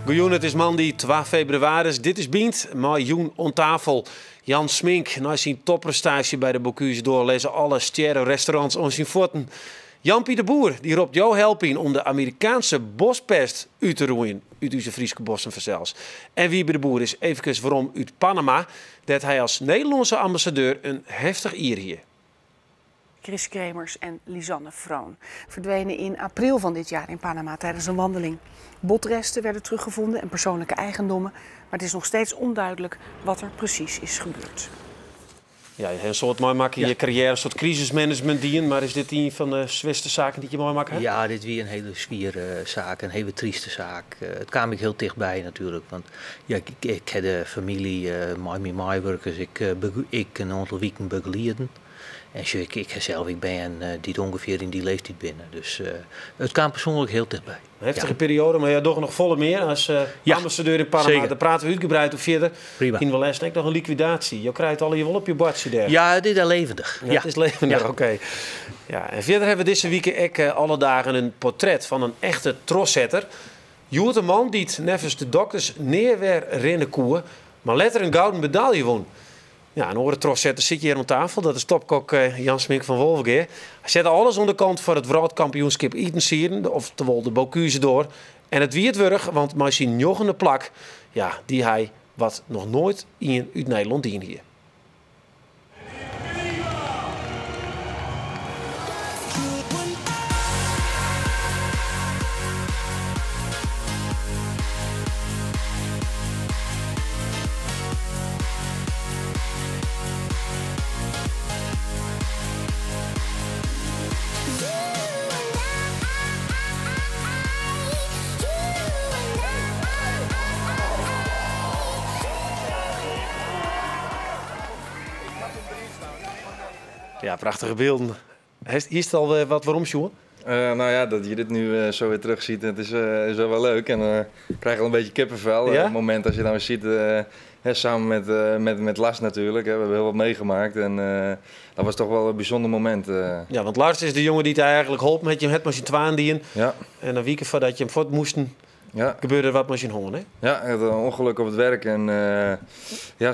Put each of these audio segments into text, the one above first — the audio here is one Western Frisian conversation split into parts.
Goejûn, it is moandei 2 febrewaris. Dit is Bynt mei jûn oan tafel Jan Smink. Nei syn topprestaasje by de Bocuse d'Or lizze alle stjerrerestaurants oan syn fuotten. Jan Pieter Boer dy ropt jo help yn om de Amerikaanse bospest út te roeien. Út ús Fryske bossen fansels. En Wiebe de Boer is efkes werom út Panama, dêr't hy as Nederlânske ambassadeur in heftich jier hie. Chris Kremers en Lisanne Froon verdwenen in april van dit jaar in Panama tijdens een wandeling. Botresten werden teruggevonden en persoonlijke eigendommen, maar het is nog steeds onduidelijk wat er precies is gebeurd. Ja, je hebt in soad meimakke yn je karriêre, in soad krisismanagement dien, mar is dit ien fan de swierste saken dy't je meimakke ha? Ja, dit wie in hiele swiere saak, in hiele tryste saak. It kaam ek hiel tichtby natuerlik, want ja, ik ha de famylje mei myn meiwurkers ek in oantal wiken begelieden. En sjoch, ik ha sels ek bern dy't ûngefear yn dy leeftiid binne. Dus it kaam persoanlik hiel tichtby. In heftige perioade, mar jo dogge noch folle mear as ambassadeur yn Panama. Dêr prate we útgebreid oer fierder. Prima. Yn Wallêsten ek noch in likwidaasje. Jo krije it allegear wol op je boardsje dêr. Ja, it is dêr levendig. Ja, it is levendig, oké. Ja, en fierder hawwe we dizze wike ek alle dagen in portret fan in echte trochsetter. Hjoed in man dy't neffens de dokters nea wer rinne koe, mar letter in gouden medalje wûn. Ja, in oare trochsetter sit hjir oan tafel. Dat is topkok Jan Smink fan Wolvegea. Hy sette alles oan de kant foar it wrâldkampioenskip itensieden, oftewol de Bocuse d'Or. En it wie it wurdich, want mei syn njoggende plak, ja, die hy wat noch noait ien út Nederlân dien hie. Ja, prachtige bylden. Hiest al wat werom sjoen? Nou ja, dat je dit nu zo weer terug ziet, het is wel leuk. En ik krijg al een beetje kippenvel. Ja? Op het moment als je dan weer ziet, hè, samen met Lars natuurlijk, hè, we hebben heel wat meegemaakt. En dat was toch wel een bijzonder moment. Ja, want Lars is de jongen die het eigenlijk holp met je, het met zijn twaan dien. Ja. En een week voordat je hem voort moesten, Ja. gebeurde er wat met zijn hoorn, hè? Ja, hij had een ongeluk op het werk en ja,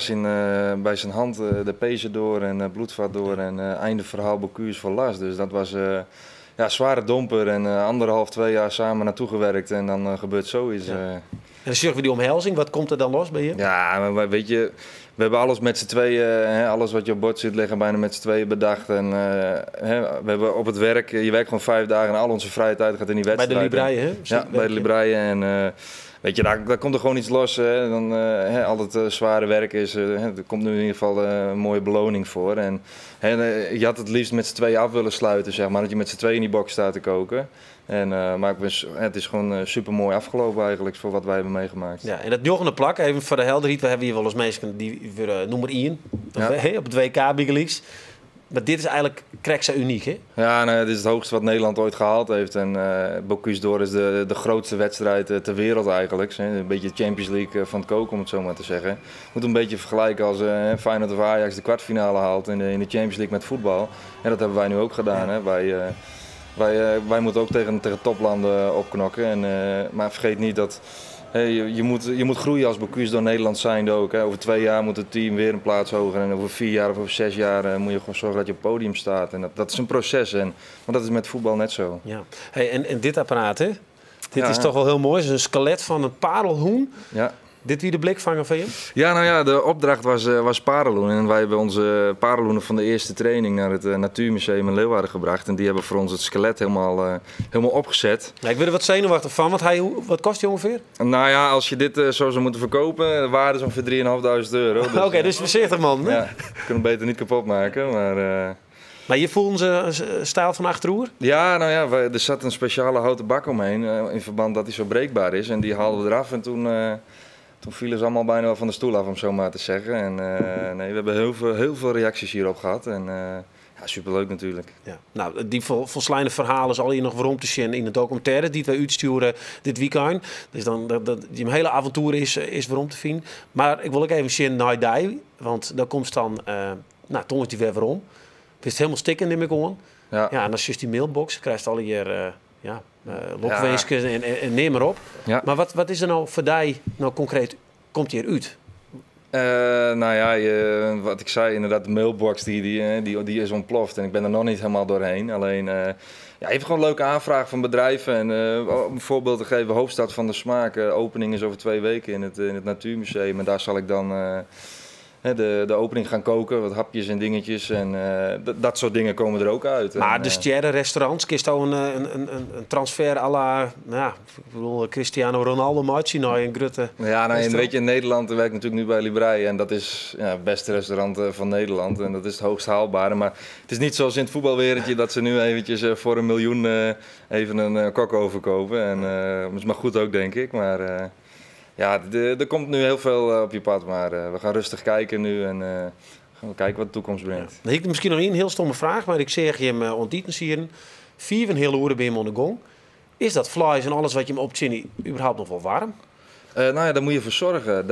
bij zijn hand de pezen door en bloedvat door en einde verhaal Bocuse voor Lars. Dus dat was ja, zware domper en anderhalf, 2 jaar samen naartoe gewerkt en dan gebeurt zoiets. Ja. En dan zorgen we die omhelzing, wat komt er dan los bij je? Ja, maar weet je, we hebben alles met z'n tweeën, hè, alles wat je op bord zit liggen, bijna met z'n tweeën bedacht. En hè, we hebben op het werk, je werkt gewoon 5 dagen en al onze vrije tijd gaat in die Bij de wedstrijd. Librije, hè? Ja, bij de Librije. En weet je, daar komt er gewoon iets los. Hè. Dan hè, al het zware werk is, hè, er komt nu in ieder geval een mooie beloning voor. En, hè, je had het liefst met z'n tweeën af willen sluiten, zeg maar, dat je met z'n tweeën in die box staat te koken. En maar ik ben het is gewoon super mooi afgelopen eigenlijk voor wat wij hebben meegemaakt. Ja, en dat njoggende plak, even voor de helderheid, we hebben hier wel eens mensen die worden nummer 1, Ja. of, hè, op het WK Big Leagues. Maar dit is eigenlijk krek zo uniek, hè? Ja, nou, dit is het hoogste wat Nederland ooit gehaald heeft. En Bocuse d'Or is de grootste wedstrijd ter wereld eigenlijk. Hè. Een beetje de Champions League van het koken, om het zo maar te zeggen. Je moet een beetje vergelijken als Feyenoord of Ajax de kwartfinale haalt in de Champions League met voetbal. En dat hebben wij nu ook gedaan. Ja. Hè. Wij moeten ook tegen toplanden opknokken. En maar vergeet niet dat, hè, je moet groeien als Bocuse d'Or Nederland zijnde ook. Hè. Over 2 jaar moet het team weer een plaats hoger. En over 4 jaar of over 6 jaar moet je gewoon zorgen dat je op het podium staat. En dat is een proces. Maar dat is met voetbal net zo. Ja. Hey, en dit apparaat, hè? Dit Ja. is toch wel heel mooi. Het is een skelet van een parelhoen. Ja. Dit wie de blikvanger van je? Ja, nou ja, de opdracht was parelhoen. En wij hebben onze parelhoenen van de eerste training naar het Natuurmuseum in Leeuwarden gebracht. En die hebben voor ons het skelet helemaal opgezet. Ja, ik ben er wat zenuwachtig van, want wat kost die ongeveer? Nou ja, als je dit zo zou moeten verkopen, de waarde is ongeveer drieënhalfduizend euro. Dus, Oké, dus voorzichtig man. Hè? Ja, we kunnen hem beter niet kapot maken, maar Maar je voelt ze stijl van achteroer? Ja, nou ja, er zat een speciale houten bak omheen, in verband dat hij zo breekbaar is. En die haalden we eraf en toen vielen ze allemaal bijna wel van de stoel af, om zo maar te zeggen. En nee, we hebben heel veel, heel veel reacties hierop gehad. En ja, superleuk natuurlijk. Ja. Nou, die volslijne verhalen zal je nog waarom te zien in de documentaire die wij uitsturen dit weekend. Dus dan, dat, dat, die hele avontuur is waarom te vinden. Maar ik wil ook even zien naar die, want daar komt dan, nou, Tom is die weer waarom. Het is helemaal stikken, neem ik aan. Ja. Ja, en dan is die mailbox, krijg je al hier Ja, lokwinsken en neam mar op. Ja. Mar wat is der no foar dy no konkreet, komt hjir út? Nou ja, wat ik zei, inderdaad, de mailbox die is ontploft en ik ben er nog niet helemaal doorheen. Alleen, ja, even gewoon leuke aanvraag van bedrijven. En om een voorbeeld te geven, Hoofdstad van de Smaak, opening is over 2 weken in het Natuurmuseum. En daar zal ik dan de opening gaan koken, wat hapjes en dingetjes. En dat soort dingen komen er ook uit. Maar en, de sterrenrestaurants, kinst een transfer à la, nou ja, ik bedoel, Cristiano Ronaldo meitsje nei in grutte Ja, nou, en restaurant? weet je, in Nederland werk ik natuurlijk nu bij Librije en dat is, ja, het beste restaurant van Nederland en dat is het hoogst haalbare. Maar het is niet zoals in het voetbalwereldje dat ze nu eventjes voor 1 miljoen even een kok overkopen. En dat is maar goed ook, denk ik. Maar ja, er komt nu heel veel op je pad, maar we gaan rustig kijken nu en gaan we kijken wat de toekomst brengt. Dan heb ik misschien nog een heel stomme vraag, maar ik zeg je hem ontdieten Vier een hele uur ben je hem onder gong. Is dat vlees en alles wat je hem opzien überhaupt nog wel warm? Nou ja, daar moet je voor zorgen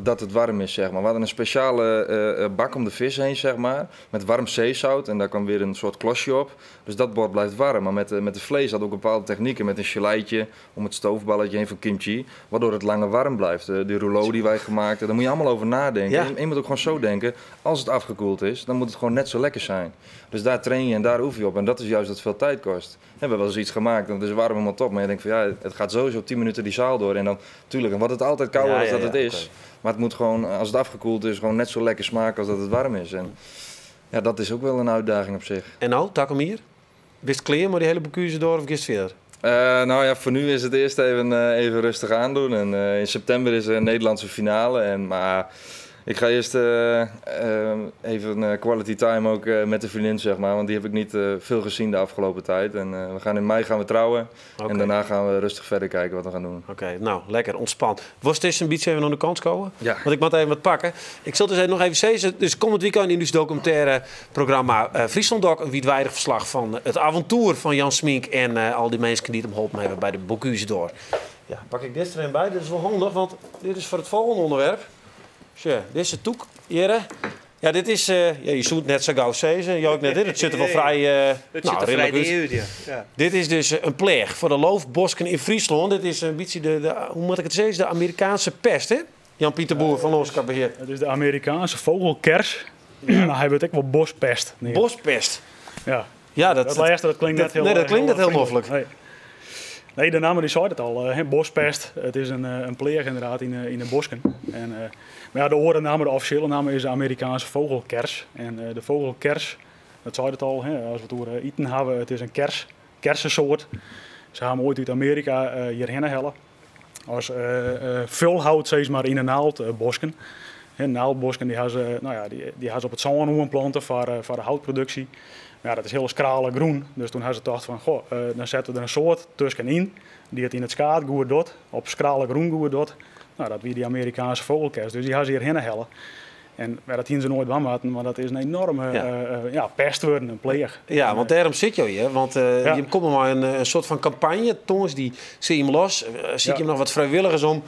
dat het warm is, zeg maar. We hadden een speciale bak om de vis heen, zeg maar. Met warm zeezout en daar kwam weer een soort klosje op. Dus dat bord blijft warm. Maar met de vlees had ook bepaalde technieken. Met een geleitje om het stoofballetje heen van kimchi. Waardoor het langer warm blijft. Die rouleau die wij gemaakt hebben, daar moet je allemaal over nadenken. En je moet ook gewoon zo denken, als het afgekoeld is, dan moet het gewoon net zo lekker zijn. Dus daar train je en daar oefen je op. En dat is juist dat het veel tijd kost. We hebben wel eens iets gemaakt en het is warm helemaal top. Maar je denkt van ja, het gaat sowieso op 10 minuten die zaal door. En dan, tuurlijk, dan wordt het altijd kouder als dat het is. Maar het moet gewoon, als het afgekoeld is, gewoon net zo lekker smaken als dat het warm is. En ja, dat is ook wel een uitdaging op zich. En nou, tak hem hier? Wist kleer maar die hele Bocuse d'Or of gist verder? Nou ja, voor nu is het eerst even rustig aandoen. En in september is er een Nederlandse finale. En, maar ik ga eerst even quality time ook met de vriendin, zeg maar. Want die heb ik niet veel gezien de afgelopen tijd. En we gaan in mei gaan we trouwen. En daarna gaan we rustig verder kijken wat we gaan doen. Oké, nou, lekker, ontspan. Was het eens een beetje even aan de kant komen? Ja. Want ik moet even wat pakken. Ik zal dus even nog even zeggen. Dus komend weekend in het documentaire programma Friesland Doc een wiidweidich verslag van het avontuur van Jan Smink en al die mensen die het hem geholpen hebben bij de Bocuse d'Or. Ja, pak ik dit er even bij. Dit is wel handig, want dit is voor het volgende onderwerp. Tja, dit is het toek, heren. Ja, dit is, ja, je zoekt net zo gauw zezen. Je ook net dit. Het zit er wel vrij, Het nou, zit er vrij redelijk uit. uit, ja. Ja. Dit is dus een pleeg voor de loofbosken in Friesland. Dit is een beetje de, hoe moet ik het zeggen, de Amerikaanse pest, hè? Jan-Pieter Boer van Lânskipbehear. Het is de Amerikaanse vogelkers. Maar hij wordt ook wel bospest. neamd. Bospest. Ja. Ja, dat, Dat laatste, dat klinkt net heel nee, dat klinkt net heel vriendelijk. noffelijk. Nee. Nee, de naam die zei het al. Hè, bospest. Het is een pleeg inderdaad in de bosken. En, maar ja, de oare naam, de officiële naam is de Amerikaanse vogelkers. En de vogelkers, dat zei het al, hè, als we het over iten hebben, het is een kers, kersensoort. Ze hebben hem ooit uit Amerika hierheen halen. Als vulhout, zeg maar, in de naaldbosken. Hè, naaldbosken die hebben ze, nou ja, die hebben ze op het zand planten voor de houtproductie. Maar ja, dat is heel skrale groen. Dus toen hebben ze gedacht van, goh, dan zetten we er een soort tussenin die het in het skaad goed doet, op skrale groen goed doet. Nou, dat wie die Amerikaanse vogelkers. Dus die hebben ze hierheen halen. En maar dat zien ze nooit van maken, maar dat is een enorme ja, pest worden, een pleeg. Ja, want daarom zit je hier. Want je komt maar een soort van campagne. Tongens, die zie je hem los. Zie je hem nog wat vrijwilligers om,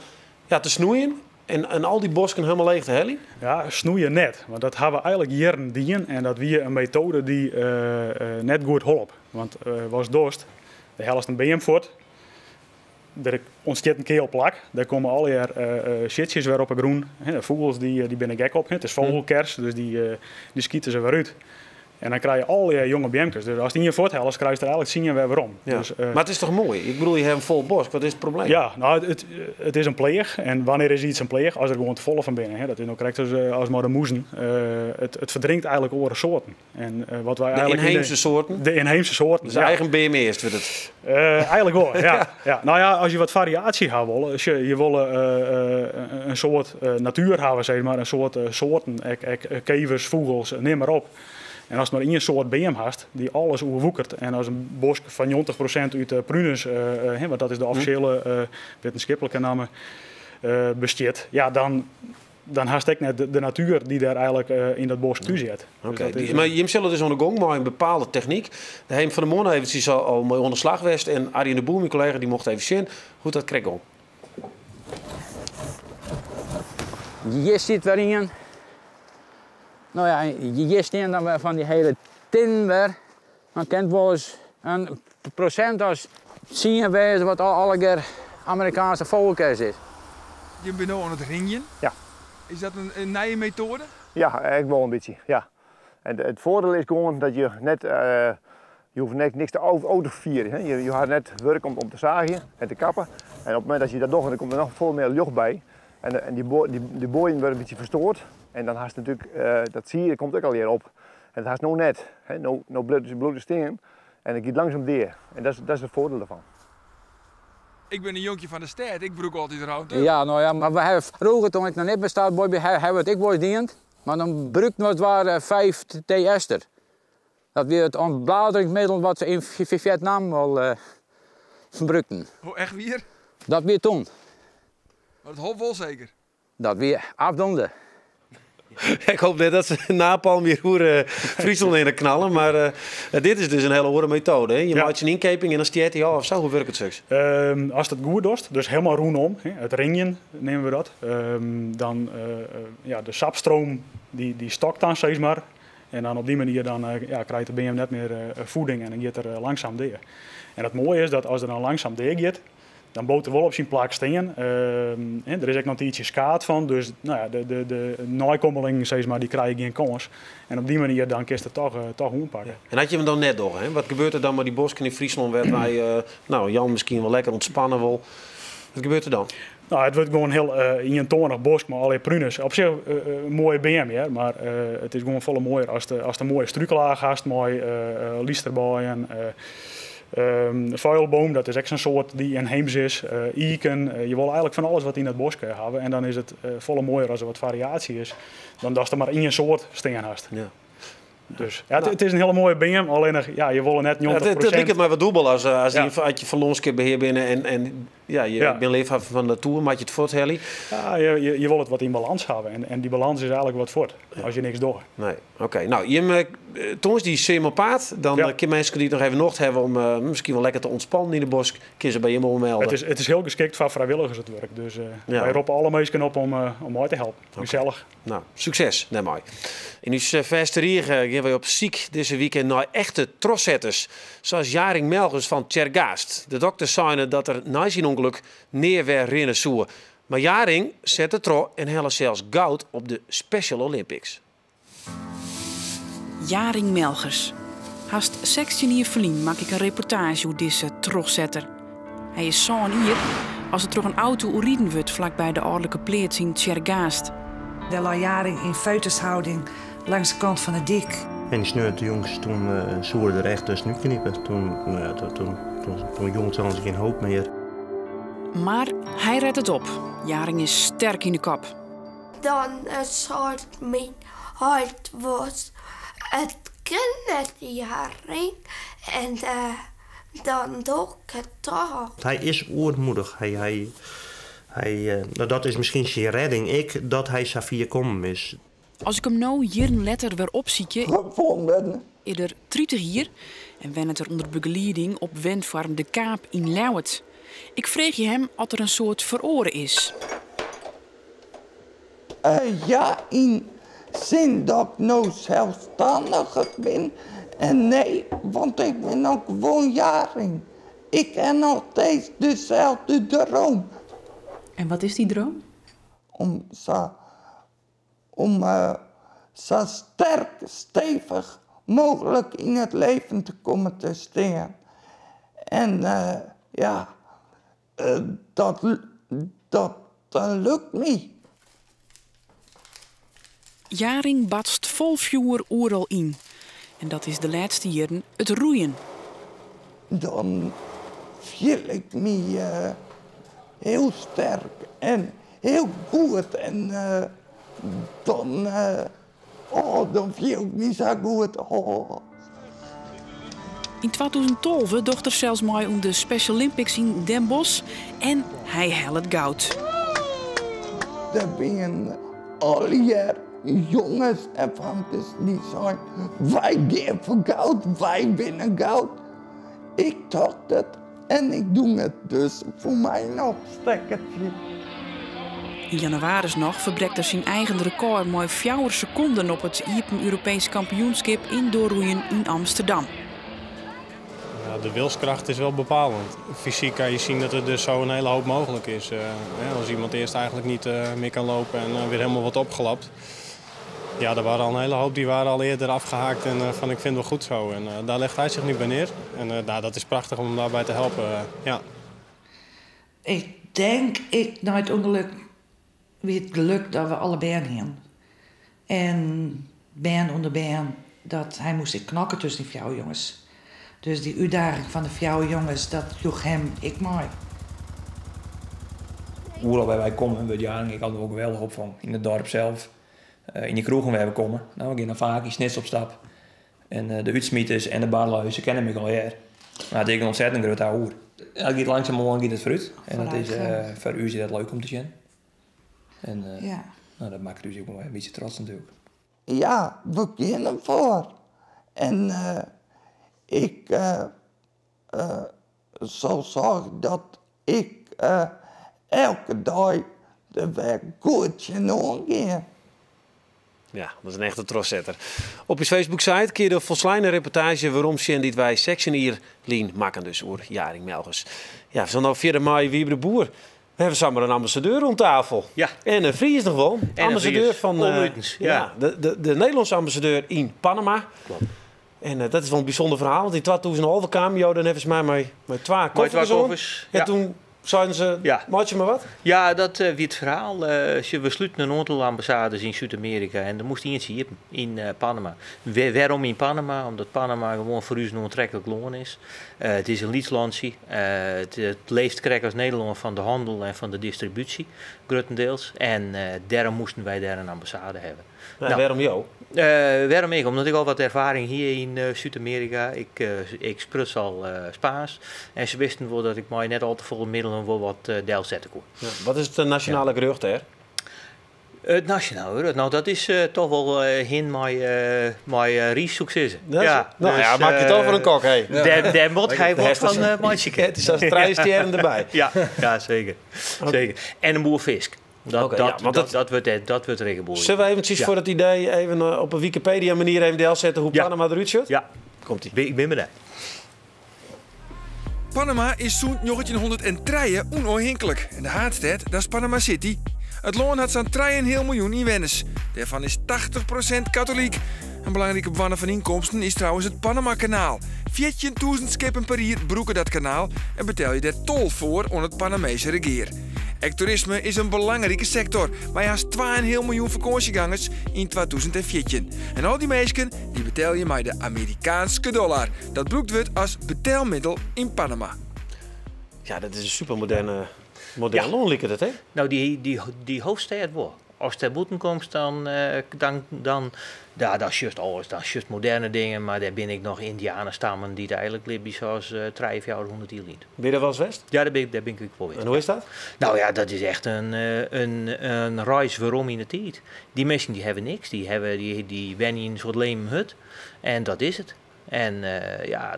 ja, te snoeien. En al die bosken helemaal leeg te hellen? Ja, snoeien net. Want dat hebben we eigenlijk jaren dien. En dat wie een methode die net goed holp. Want was dorst, de helft een beam voort. Er ontstaat een keelplak. Daar komen al jaar shitjes weer op het groen. Hè, de vogels die binnen gek op. Hè. Het is vogelkers, dus die schieten ze weer uit. En dan krijg je al die jonge beemkes. Dus als die je voorthelst, krijg je er eigenlijk zien je weer waarom. Dus, Maar het is toch mooi? Ik bedoel, je hebt een vol bos. Wat is het probleem? Ja, nou, het is een pleeg. En wanneer is iets een pleeg? Als er gewoon te volle van binnen. Hè. Dat is nog correct als maar de moezen. Het verdrinkt eigenlijk oren soorten. En, wat wij De eigenlijk in inheemse soorten? De inheemse soorten, Dus ja. eigen BME wordt het. Eigenlijk wel, ja. Ja. Nou ja, als je wat variatie gaat willen, als je wil een soort natuur hebben, zeg maar, een soort soorten, kevers, vogels, neem maar op. En als het maar één soort beam hast, die alles oerwoekert, en als een bosk van 90% uit de prunus, hè, want dat is de officiële wetenschappelijke naam, bestaat, ja, dan hast ik net de natuur die daar eigenlijk in dat bos thuis zit. Dus Oké, dat is, maar je zullen dus onder gong, maar een bepaalde techniek. De Heem van de Morgen heeft al mooi onder slag geweest en Arjen de Boer, mijn collega, die mocht even zien hoe dat kreeg om. Hier zit weer in. Nou ja, hier staan dan weer van die hele tin weer. Dan kent wel eens een procent als tsien wêze wat allegear Amerikaanse vogelkers is. Je binne no oan it ringjen. Ja. Is dat in nije metoade? Ja, ek wol in bytsje, ja. En it foardiel is gewoan dat je net, je hoege net niks te autofieren. Hè. Je ha net wurk om te saagjen en te kappen. En op it momint dat je dat dogge, dan komt der noch folle mear ljocht by. En dy boaien wurde in bytsje ferstoard. En dan hast natuerlik, dat sier komt ek allegear op. En dat hast no net. Hè. No bliuwt it stean en it giet langsum dea. En dat is it foardiel derfan. Ik bin in jonkje fan de stêd, ik brûk altyd Roundup. Ja, no ja, mar we hawwe froeger, toen ik noch net besteld boy wie, hawwe we it ek wolris dien. Mar dan brûkten we as it ware 5T-ester. Dat wie it ûntbladeringsmiddel wat se yn Vietnam wol brûkten. Oh, echt wier? Dat wie toen. Mar it holp wol seker? Dat wie afdoende. Ik hoop net dat se napalm hjir oer Fryslân hinne knalle, mar dit is dus in hiele oare metoade. Hè? Je meitsje in ynkeping en dan stjert hy ôf of sa. Hoe wurket soks? Ast it goed dochst, dus helemaal rûnom, hè, it ringjen neame we dat, dan ja, de sapstroom dy stokt dan sis mar. En dan op dy manier dan, ja, krijt de beam net mear voeding en dan giet er langsaam dea. En it moaie is dat as er dan langsaam dea giet, dan bliuwt er wol op syn plak stean. Der is ek noch in tiidsje skaad fan, dus no ja, de neikommelingen sis mar, dy krije gjin kâns. En op dy manier dan kinst it toch oanpakke. Ja. En as je him dan net dogge, hè, wat gebeurt der dan mei dy bosken yn Fryslân wêr't wy, no, Jan miskien wol lekker ûntspanne wol? Wat gebeurt der dan? No, it wurdt gewoan hiel ientoanich bosk mei allegear prunus. Op sich in moaie beam hear, mar it is gewoan folle moaier ast in moaie struklaach hast mei lysterbeien, Vuilboom, dat is ek sa'n soart dy't ynheems is, iken. Je wolle eigenlik fan alles wat yn dat bosk hawwe en dan is it folle moaier as der wat fariaasje is dan datst der mar ien soart stean hast. Ja. Dus ja, it is in hiele moaie beam, allinnich ja, je wolle net Ja, 90 it liket my wat dûbel as je fan lânskipbehear binne en ja, je binne leafhawwer fan de natoer, moat je it fuorthelje. Ja, je wolle it wat yn balâns hawwe en dy balâns is eigenlik wat fuort as je niks dogge. Nee, oké. No, jim tongersdei sim op paad. Dan kinne minsken dy't noch even nocht hawwe om miskien wol lekker te ûntspannen yn de bosk, kinne se by jim oanmelde. It is hiel geskikt foar frijwilligers it wurk. Dus wy roppe alle minsken op om mei te helpen. Gesellich. No, sukses dêrmei. Yn ús fêste rige gean wy op syk dizze wike nei echte trochsetters. Sa as Jaring Melgers fan Tsjerkgaast. De dokters seine dat er nei syn ûngelok nea wer rinne soe. Mar Jaring sette troch en helle sels goud op de Special Olympics. Jaring Melgers. Hast 16 jier ferlyn makke ik in reportaazje oer dizze trochsetter. Hy is sân jier as er troch in auto oerriden wurdt flakby de âlderlike pleats yn Tsjerkgaast. Dêr lei Jaring yn foetushouding langs de kant fan de dyk. En dy sneontejûns toen soe er der echt tuskenút knipe. Toen, no ja, toen, toen jûn se gjin hoop mear. Mar hy ret it op. Jaring is sterk yn de kop. Dan seit myn heit wolris, it kin net Jaring en dan doch ik it toch. Hy is oermoedich. Hy, hy, hy, no, dat is miskien syn redding ek, dat hy safier kommen is. As ik him no jierren letter wer opsykje, is er 30 jier en wennet er ûnder begelieding op wenfoarm De Kaap yn Ljouwert. Ik freegje him oft der in soad feroare is. Ja, yn sin dat ik no selsstanniger bin. En nee, want ik bin noch gewoan Jaring. Ik ha noch steeds deselde droom. En wat is dy droom? Om sa, om sa sterk, stevich mooglik yn it leven te kommen te stean. En ja, dat, dat lukt my. Jaring batst fol fjoer oeral yn. En dat is de lêste jierren it roeien. Dan fiel ik my hiel sterk en hiel goed. En dan, oh, dan fiel ik my sa goed. Oh. Yn 2012 docht er sels mei oan de Special Olympics yn Den Bosch en hy hellet goud. Der wienen allegear jonges en famkes dy't seinen, wy gean foar goud, wy winne goud. Ik tocht it en ik doe it, dus foar my in opstekkertsje. Yn jannewaris noch ferbrekt er syn eigen rekôr mei 4 sekonden op it Iepen Europeesk Kampioenskip indoorroeien yn Amsterdam. Ja, De wilskracht is wel bepalend. Fysiek kan je zien dat er dus zo een hele hoop mogelijk is. Als iemand eerst eigenlijk niet meer kan lopen en weer helemaal wordt opgelapt. Ja, er waren al een hele hoop die waren al eerder afgehaakt en van ik vind het wel goed zo. En daar legt hij zich nu bij neer. En nou, dat is prachtig om hem daarbij te helpen. Ja. Ik denk, ik, na het ongeluk, wie het geluk dat we allebei heen. En been onder been, dat hij moest ik knokken tussen die vier jongens. Dus die uitdaging van de vier jongens, dat joeg hem ik mooi. Overal waar wij komen, wordt Jaring ik altijd ook geweldig opvang. In het dorp zelf, in de kroegen waar we komen. Nou, we gaan dan vaak in Snits op stap. En de uitsmieters en de barlui, ze kennen me al jaar. Maar het is een ontzettend grote ouwe. Ja, het gaat langzamerhand gaat het vooruit. En dat is, voor u is dat leuk om te zien. En nou, dat maakt u ook wel een beetje trots natuurlijk. Ja, we gaan ervoor. En ik zal zorgen dat ik elke dag de werk goed in ga. Ja, dat is een echte trossetter. Op je Facebook-site keer de volslijne reportage waarom zien die wij seksen lien maken dus oer Jaring Melgers. Ja, we zijn nou 4 mei Wiebe de Boer. We hebben samen een ambassadeur rond tafel. Ja. En een Fries nog wel. En ambassadeur een van ja. Ja, de Nederlandse ambassadeur in Panama. Klopt. En dat is wel een bijzonder verhaal, want in 2011 kwam jou dan even mij met twee koffers. Koffers. En toen zeiden ze, ja. Maak je maar wat? Ja, dat wie het verhaal. We sluiten een aantal ambassades in Zuid-Amerika en er moest eentje hier in Panama. Waarom in Panama? Omdat Panama gewoon voor u een aantrekkelijk loon is. Het is een lietslandje. Het leeft krek als Nederland van de handel en van de distributie, grotendeels. En daarom moesten wij daar een ambassade hebben. Nou, waarom jou? Waarom ik? Omdat ik al wat ervaring hier in Zuid-Amerika. Ik spruts al Spaans. En ze wisten wel dat ik mij net al te volle middelen wel wat deel zetten kon. Ja, wat is het nationale gerucht hè? Het nationale gerucht? Nou, dat is toch wel hin mijn Ries-succes. Ja, nou dus, ja, maak je het over een kok, hé. Daar moet hij wat van maken. Het is als drie erbij. Ja, ja, zeker. Okay. Zeker. En een boer fisk. Dat, okay, dat, ja, dat, dat, wordt, dat wordt regenboren. Zullen we eventjes voor het idee even op een Wikipedia manier even deel zetten hoe Panama eruit ziet? Ja. Komt-ie. Ik ben benieuwd. Panama is zo'n 1903 onoorhinkelijk. En de haatstad, dat is Panama City. Het land had zo'n 3,5 miljoen inwoners. Daarvan is 80% katholiek. Een belangrijke bron van inkomsten is trouwens het Panama-kanaal. 14.000 schepen per jaar broeken dat kanaal en betaal je daar tol voor aan het Panamese regeer. Ectoerisme is een belangrijke sector, maar je haast 2,5 miljoen vakantiegangers in 2014. En al die mensen die betaal je met de Amerikaanse dollar. Dat broekt wordt als betaalmiddel in Panama. Ja, dat is een supermoderne model, ja. Dat, hè? Nou, die hoofdstad wel. Als ter boeten komt, dan ja, dat is juist alles, dat is juist moderne dingen, maar daar ben ik nog Indianenstammen die het eigenlijk liepen zoals 400 jaar liet. Ben je daar wel eens west? Ja, daar ben ik wel weer. En hoe is dat? Nou ja, dat is echt een reis waarom in de tijd. Die mensen die hebben niks, die wennen in een soort leem hut en dat is het. En ja,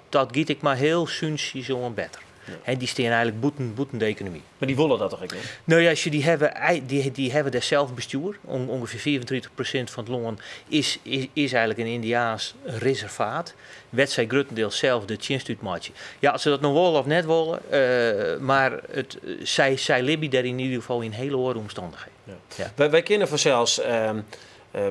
dat giet ik maar heel sunsie zo'n beter. Ja. En die staan eigenlijk boeten de economie. Maar die willen dat toch ook niet? Nou ja, die hebben daar zelfbestuur. Ongeveer 34% van het land is eigenlijk een Indiaans reservaat. Wet zij grotendeels zelf de tjenstuitmaatje. Ja, als ze dat nog willen of net willen, maar zij leven daar in ieder geval in hele hoge omstandigheden. Ja. Ja. Wij kennen vanzelfs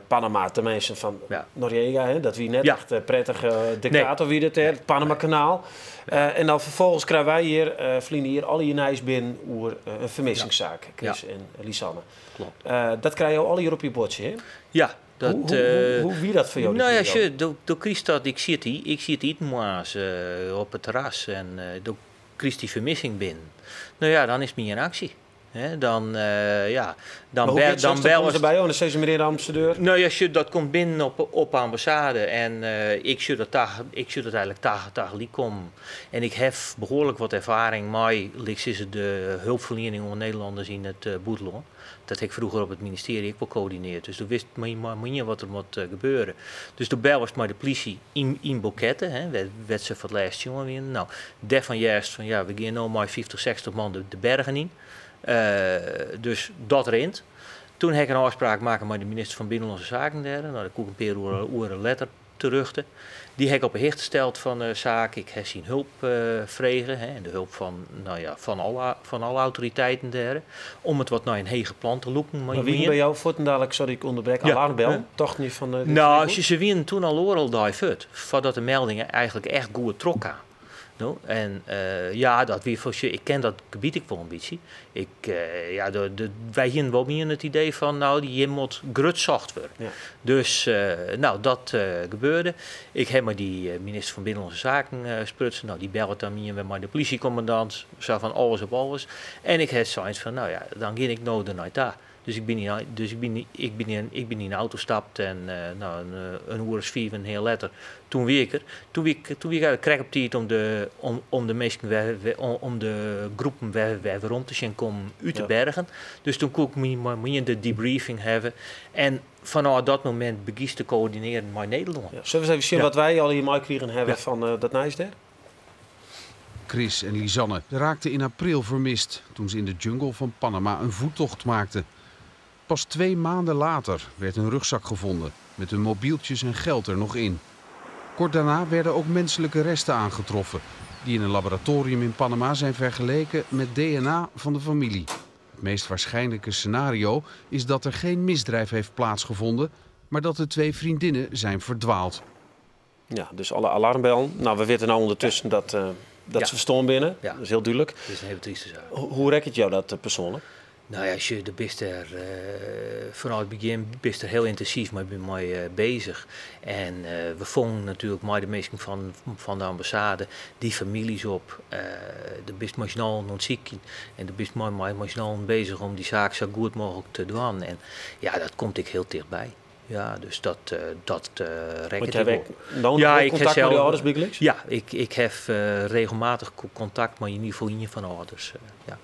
Panama, tenminste van Noriega, hè, dat wie net echt prettige dictator wie dat het Panama-kanaal. En dan vervolgens krijgen wij hier, vliegen hier alle je binnen over een vermissingszaak, Chris en Lisanne. Klopt. Dat krijg je al hier op je bordje, hè? Ja. Dat, hoe wie dat voor jou? Nou ja, door Chris dat, ik zie het iets moas op het terras en door Chris die vermissing binnen. Nou ja, dan is het meer in actie. He, dan, ja, dan dan bellen ze bij jou en dan zeggen ze meneer de ambassadeur. Nou ja, dat komt binnen op de ambassade en ik zie dat eigenlijk tegelijk kom. En ik heb behoorlijk wat ervaring, maar is het de hulpverlening onder Nederlanders in het Boetelon. Dat heb ik vroeger op het ministerie ook wel coördineerd. Dus toen wist maar wat er moet gebeuren. Dus toen bel was maar de politie in Boquete, hè, werd ze voor het laatst jongen weer. Nou, daarvan juist van ja, we gaan nou maar 50, 60 man de bergen in. Dus dat rent. Toen heb ik een afspraak maken met de minister van Binnenlandse Zaken daar. Nou, dat kon ik een paar uren later Terjochte. Dy ha ik op 'e hichte steld fan de saak. Ik ha syn hulp frege, hè, en de hulp fan, no ja, fan alle autoriteiten dêr, om it wat nei in heger plan te lûken. Mar wie by jou fuortendalik, sorry ik ûnderbrek, alarmbel? Tochten je fan, dit is Nou, net goed? se wienen toen al oardel dei fuort, foardat de melding eigentlik echt goed trochkaam. No, en ja, dat wie foar, ik ken dat gebiet ek wol in bytsje. Ik, ja, de, wy hienen wol mear it idee fan, nou, hjir moat grut socht wurde. Dus, nou, dat gebeurde. Ik ha mei dy minister fan Binnenlânske Saken sprutsen. Nou, dy bellet dan mien wer mei de polysjekommandant, sa fan alles op alles. En ik ha sein fan, nou ja, dan gean ik no der nei ta. Dus ik bin yn, dus ik bin, ik bin yn, ik bin yn de auto stapt en nou, in oere as fiif en in heal letter, toen wie ik der. Toen wie ik, toen wie ik eigentlik krekt op tiid om de, om, om de minsken wer, wer, om, om de groepen wer, wer werom te sjen kommen út de bergen. Dus toen koe ik myn de debriefing hawwe. En fanôf dat momint begiest te koördinearjen mei Nederlân. Ja, sille we ris even sjen wat wy al hjir meikrigen hawwe fan dat nijs dêr? Chris en Lisanne raakten in april vermist toen ze in de jungle van Panama een voettocht maakten. Pas 2 maanden later werd hun rugzak gevonden, met hun mobieltjes en geld er nog in. Kort daarna werden ook menselijke resten aangetroffen, die in een laboratorium in Panama zijn vergeleken met DNA van de familie. Het meest waarschijnlijke scenario is dat er geen misdrijf heeft plaatsgevonden, maar dat de 2 vriendinnen zijn verdwaald. Ja, dus alle alarmbellen. Nou, we weten nou ondertussen dat ze verstoorn binnen. Dat is heel duidelijk. Dat is een hele trieste zaak. Hoe rekent jou dat persoonlijk? Nou ja, als je de bist er vanuit het begin bist er heel intensief mee bezig. En we vongen natuurlijk met de mensen van de ambassade die families op. De bist maar snel ontziek en de bist maar snel bezig om die zaak zo goed mogelijk te doen. En ja, dat komt ik heel dichtbij. Ja, dus dat rek Want ik jij wel. werkt nou Ja, nog ik heb contact met de zelf ouders, Biggelix? Ja, ik heb regelmatig contact met in ieder geval een van de ouders. Ja. Ja.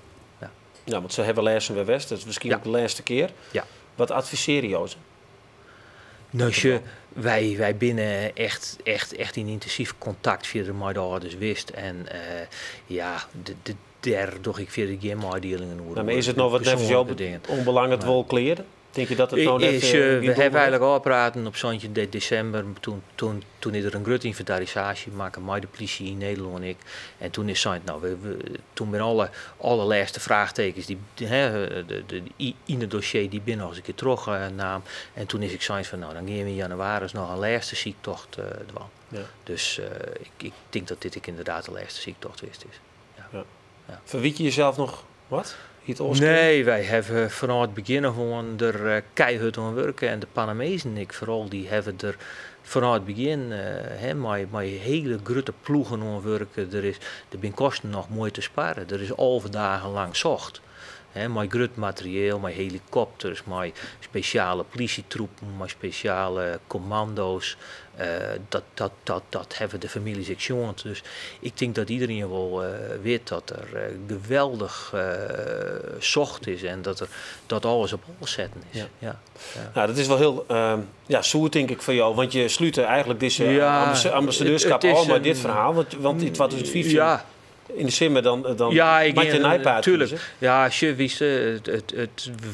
Ja, want ze hebben les weer West, dat is misschien ook de laatste keer. Wat adviseer je ze? Nou, wij binnen echt, echt, echt in intensief contact via de met de ouders wist. En ja, de, de, daar doe ik via de geen mededelingen over. Nou, maar is het nog wat net voor jou Persoonlijke dingen. onbelangrijk Maar wel kleren? Denk je dat het nou net, We niet hebben doorgaat? eigenlijk al praten op zo'n december, toen is er een grote inventarisatie maken, met de politie in Nederland en ik. En toen is het, nou, we, we, toen ben alle laatste vraagtekens die, die, hè, de, de, die in het dossier die binnen als ik het terug nam. En toen is ik zoiets van, nou, dan gaan we in januari nog een laatste ziektocht doen. Dus ik denk dat dit ik inderdaad de laatste ziektocht geweest is. Ja. Verwiet je jezelf nog wat? Iets oorschrijven? Nee, wij hebben vanaf het begin af aan er keihard aan werken. En de Panamezen, ik vooral, die hebben er vanaf het begin hè, met hele grote ploegen aan werken. Er is, de bin kosten nog mooi te sparen. Er is 11 dagen lang zocht. Hè, met groot materieel, met helikopters, met speciale politietroepen, met speciale commando's. Dat hebben de families ook gezien. Dus ik denk dat iedereen wel weet dat er geweldig zocht is en dat alles op alles zetten is. Ja. Ja. Nou, dat is wel heel zoer, denk ik, van jou. Want je sluit eigenlijk deze ambassadeurschap al met dit verhaal. Want in 2015 in de simmer dan Ja, ik maak je denk, een iPad tuurlijk. kiezen. Ja, je wist,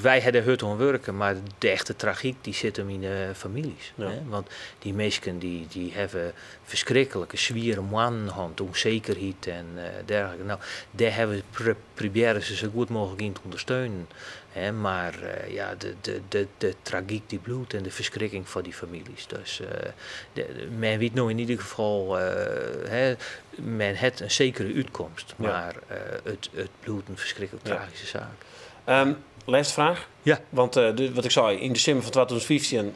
wij hadden hut aan werken, maar de echte tragiek die zit hem in de families. Hè? Want die mensen die hebben verschrikkelijke zwieren mannen gehad, onzekerheid en dergelijke. Nou, daar hebben we proberen ze zo goed mogelijk in te ondersteunen. Hè? Maar ja, de tragiek die bloedt en de verschrikking van die families. Dus men weet nou in ieder geval, hè, men heeft een zekere uitkomst, maar het bloedt een verschrikkelijk tragische zaak. Laatste vraag. Want wat ik zei, in december van 2015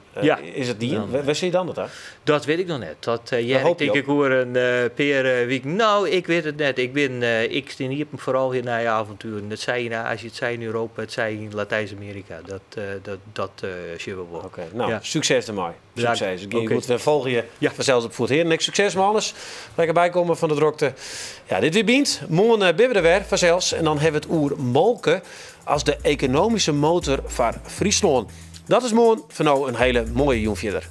is het die. Waar zie je dan dat daar? Dat weet ik nog net. Dat Daar jij, hoop ik je denk, op. ik hoor een per week. Nou, ik weet het net. Ik ben hier vooral hier naar je avonturen. Het zij in Azië, het zij in Europa, het zij in Latijns-Amerika. Dat zien we wel. Oké, nou, succes ermee. Bedankt. Succes. Ik goed, we volgen je vanzelfs op voet. Heerlijk, succes met alles. Lekker bijkomen van de drukte. Ja, dit weer bient. Morgen bibben we er weer vanzelfs. En dan hebben we het oer Molken als de economische motor van Friesland. Dat is morgen voor nou een hele mooie jong verder.